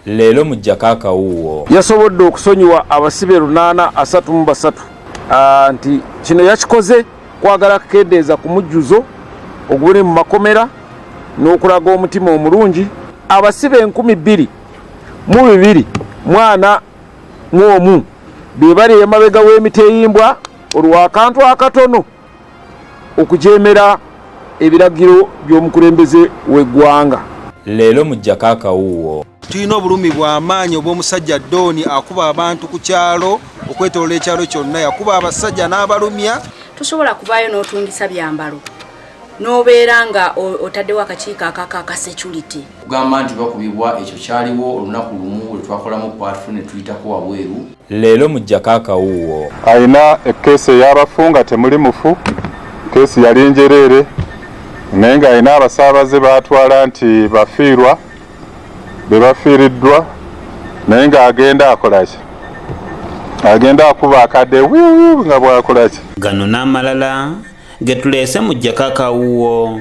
Leero muggyako akawuuwo. Yasobodde okusonyiwa abasibe 833 nti kino yakikoze kwagala kukendeeza ku mujjuzo oguli mu makomera n'okulaga omutima omulungi. Abasibe 2241 be bali emabega w'emiteyimbwa olw'akantu akatono okujeemera ebiragiro by'omukulembeze w'eggwanga. Leero muggyako akawuuwo. Tulina obulumi bw'amaanyi obw'omusajja Dooni akuba abantu ku kyalo okwetoloola ekyalo kyonna, yakuba abasajja n'abalumya. Tosobola kubaayo n'otungisa byambalo n'obeera nga otaddewo akakiiko akaka aka security. Kugamba nti bakubibwa ekyo kyaliwo olunaku lumu lwe twakolamu patrol ne tuyitako wabweru. Leero muggyako akawuuwo. Alina ekkeesi ey'abafu nga temuli mufu, keesi yali njereere, naye ng'alina abasaabaze baatwala nti bafiirwa be bafiiriddwa, naye ng'agenda akola ki? Agenda akuba akadde wiu nga bw'akola ki? Gano n'amalala ge tuleese muggyako akawuuwo.